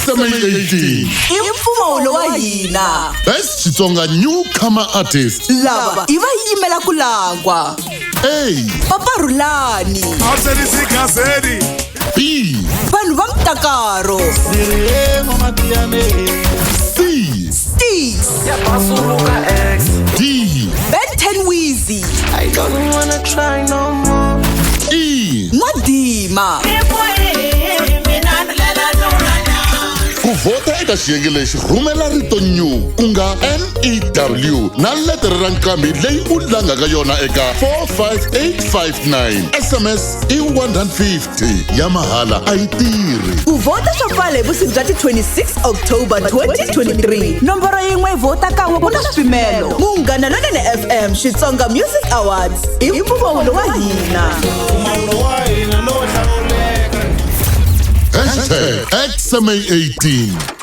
XMA 18. I mpfumawulo wa hina. Best Xitsonga Newcomer Artist. Lava i va yimela ku langwa. A. Papa Rhulani. B. Vanhu va Mutakaro. C. Sticks. D. Ben 10 Wheezy. I don't wanna try no more. E. N'wadima. Ku vhota eka xiyenge lexi rhumela rito new ku nga NEW na letere ra nqambi leyi u langaka yona eka 45859. SMS i 150 ya mahala a yi tirhi. Ku vhota swa pfala hi vusiku bya ti 26 October 2023. Nomboro yin'we vhota kan'we ku na swipimelo. Munghana Lonene FM Xitsonga Music Awards i mpfumawulo wa hina. Hashtag XMA 18.